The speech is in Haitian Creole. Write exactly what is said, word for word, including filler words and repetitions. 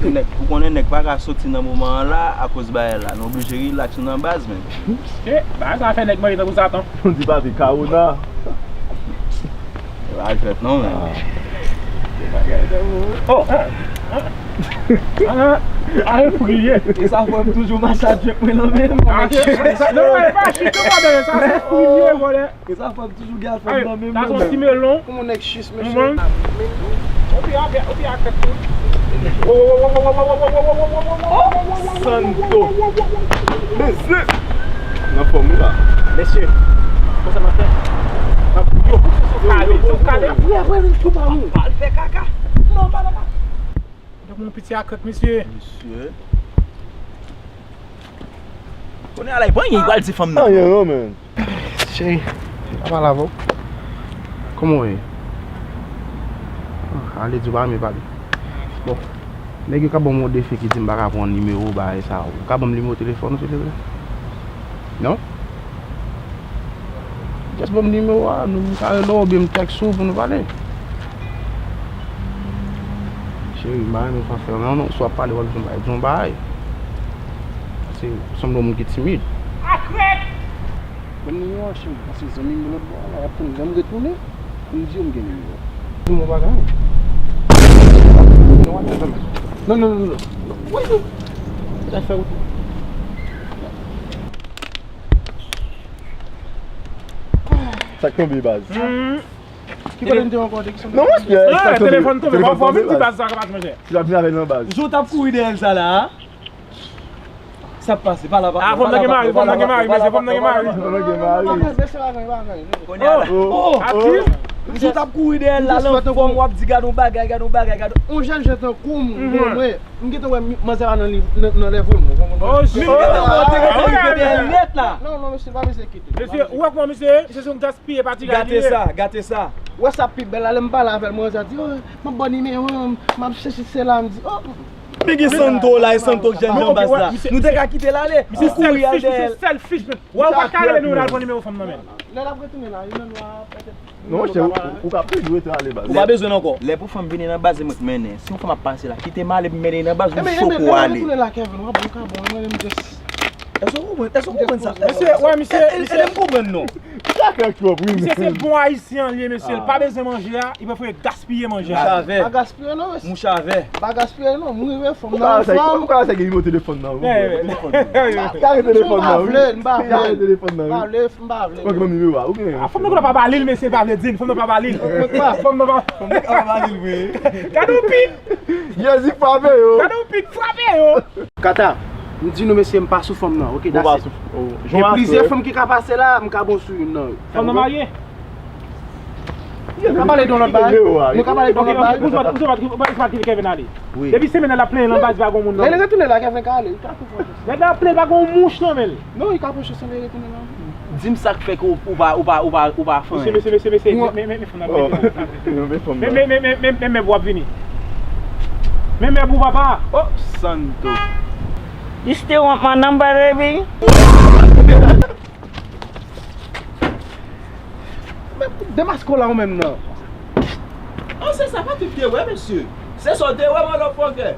Nèg, ou konnen nèg pa ka soti nan moman an la akoz bagay la. Nou oblije relax nou nan baz, men. E, bagay sa fè nèg manje tankou Satan. Di Papi, Kawona. E pa jwèt non, men. Oh! Ah, ah, ah, priye. E sa fè m toujou mache ak jwèt mwen nan men m. Ah, se sa, non, e pa chito pa dèyè sa, se priye, vòlè. E sa fè m toujou gen afè m nan men m. Sa se yon ti melon. Kòman nèg chis, Mwen. mesye? Ou pi a, ou pi a tèt tou. Santo. Mesye. Nan fòm ou la. Mesye, konsa m ap fè. Yo, yo, kale, yo, kale. Apre, apre, nou tou pa nou. Al fè kaka. Non, pa la. Donk, mon piti a krèk, mesye. Mesye. Konnen alay pran, li pral di fanm nan. Anyen non, men. Cheri, pa pale avè w. Kòman w ye? Ale di w pa renmen pale. Bon, nèg yo ka ban m yon defi ki di m pa ka pran nimewo bagay sa. Ou ka ban m nimewo telefòn ou, silvouplè? Non? Just ban m nimewo a, nou m ka rele w oubyen m tèks ou pou nou pale. Cheri, m pa renmen sa fè non, non, si w ap pale w ap di yon bagay, di yon bagay. Paske ou sanble yon moun ki timid. Ban m nimewo a, cheri, paske zanmi m lòt bò a la, y ap tann lè m retounen pou m di yo m gen nimewo. Di m yon bagay. Non, non, non, non, non. Woy, non. Sa fè wout. Sa k tonbe, baz? Ki kote m te ankò, te ki sa? Non, monchè. Ah, telefòn tonbe, fò vin di baz sa k ap pase, monchè. Ki ap vin avè l nan baz. Jou t ap kouri dèyè l sa la, a? Sa k pase, pale pa. Ah, fanm nan gen mari, fanm nan gen mari, mesye, fanm nan gen mari. Fanm nan gen mari. Mesye pa gen, pa gen. Kounye a la. Oh! Atis. Jou t ap kouri dèyè l la, lan fòm w ap di gad yon bagay, gad yon bagay, gad yon jèn jan tankou m, bon, mwen, m gentan wè manzè la nan liv, nan, nan lèv mwen, ou konprann? Oh, Men m gentan wè, te gentan rive dèyè l nèt la. Non, non, mesye, pa bezwen kite. Mesye, ou wè kòman misye, misye se yon gaspiye pati Gate sa, gate sa. Wè sa pi bèl la, lè m pale avè l, manzè a di, oh, m ap ba w nimewo m, m ap chèche sela, m di, oh. Men gen Santo la, e Santo k jèn jan baz la. Nou te ka kite l ale. Misye selfish, misye selfish, men. Wè, ou pa ka rele nou, n al pran nimewo fanm nan, men. Lè l ap retounen la, li nan nwa, petèt. Non, monchè, ou, ou ka toujou rete ale baz. Ou pa bezwen l ankò. Lè pou fanm vini nan baz, se mwen k mennen. Si yon fanm ap pase la, kite m ale pou m mennen nan baz, ou cho pou ale. Retounen la, Kevin, w ap bon ka bon, mwen menm just. Èske w konprann? Èske w konprann sa? Mesye, wè, misye, Ede m konprann non. Chak lè k twòp, wi. Misye se bon ayisyen l ye, mesye. L pa bezwen manje a, li prefere gaspiye manje a. Mouchavè. Pa gaspiye non, mesye. Mouchavè. Pa gaspiye non, m rive fanm Ou ka nan rete, fanm. ou ka rete ki nimewo telefòn nan, wi. Ka rete telefòn nan, wi. M pa vle, m pa vle. Ka rete telefòn nan, M pa wi. vle, m pa vle. Ok, ban m nimewo a, ok. Ah, fanm nan pa ba li l, mesye, pa vle di l. Fanm nan pa ba li l. Mwen pa. Fanm nan pa. Gade yon pit. Jezi frape yo. Gade yon pit, frape yo. Kata, m di nou mesye, m pa sou fanm nan, ok? Ou pa That's it. sou. Gen plizyè fanm ki ka pase la, m ka bon sou youn nan yo. Fanm nan marye? Nou ka pale de yon lòt bagay. Nou ka pale de yon lòt bagay. Ou sot, ou sot, ou sot kite Kevin ale. Wi. Depi semèn nan l ap plenyen nan baz, pa gen moun Lè li nan. Retounen la, Kevin ka ale. Li ka pran chans. Nèg la ap plenyen, pa gen yon mouch nan men l. Non, li ka pran chans lè li retounen la. Di m sa k fè ke ou, ou pa, ou pa, ou pa, ou pa fè Mesye, anyen. Mesye, mesye, mesye, men, men, men fanm nan. Oh. Men fanm Men, nan. men, men, men, men, men mèb w ap vini. Men mèb ou, papa. Oh, Santo. You still want my number, baby? Demaske w la ou menm nan. Oh, se sa Patrick te wè, mesye. Se sa w te wè, motherfucker.